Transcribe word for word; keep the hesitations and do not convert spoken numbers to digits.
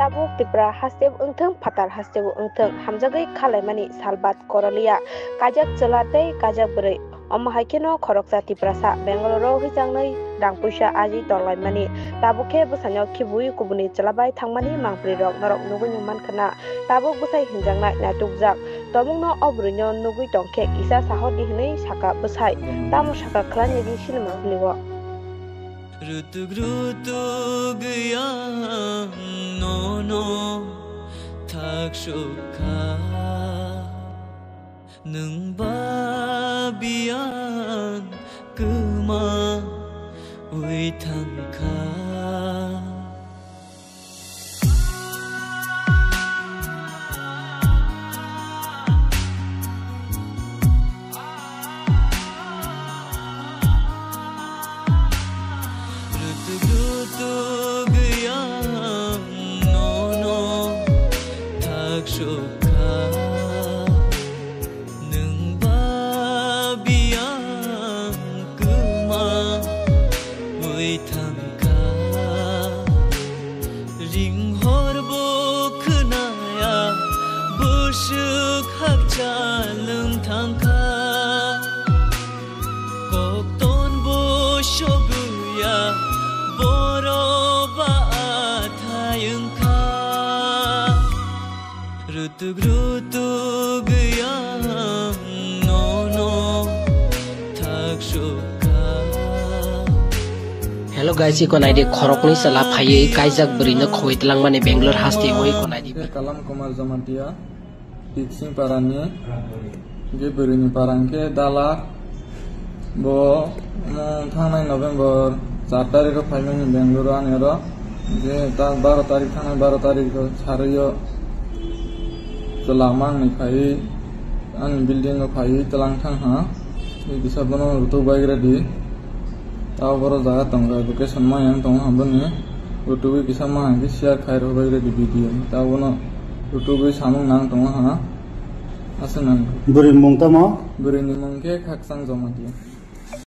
Tabuk Tripura hasteo wngthung, phatar hasteo wngthung, hamjagwi khalaimani salbat korolia, kaijak chwla tei kaijak bwrwi. Omo hai kheno khoroksa Tiprasa Bangalore-o hwijangwi rang puisa aji torlaimani. Tabuk khe bwsaino khibiui kubuni chwla bai thangmani mangprirok norok nugui nung mankha na. Tabuk bwsai hinjaknai naitukjak. Tongmungno o bwrwino nugui tongkhe kisa sahordi hwnwi sakha bwsai. Tamo sakha khwlainwi di sinima hwnwi o. Rutuk rutuk yang nono thak sukha. Nwng ba biyang kwma ui thangkha. Rutuk rutuk yang nono thak sukha. Nwng ba biyang kwma ui thangkha. Ring hor bo khwnaya, bwswk hakcha lwng thangkha. Kokton bo sogwya, boro ba athai wngkha. Rutuk rutuk yang nono thak sukha. Hello guys, iko naidi khoroknwi chwla phaiwi kaijak bwrwino khogwi twlangmani Bangalore hasteo iko naidi. Kalam Kumar Jamatia, Tiksing Parani. Hingke bwrwini para hingke Dala. Bo, mm, thangnai November char tarikh o phaimani Bangalore o ani oro. Hingke ta baro tarikh thangnai baro tarikh o sarwi o chwla mangni phaiwi ani building o phaiwi twlang thang ha. Hingke kisa bono rutuk bai gra di. Tao boro jaga tongo, location ma yang tongo ha boni. Rutuk bai kisa ma hingke share khai rw bai gra di video. Tao bono rutuk bai samung nang tongo ha. Aswk nang. Bwrwi mung tamo? Bwrwini mung khe Khakchang Jamatia.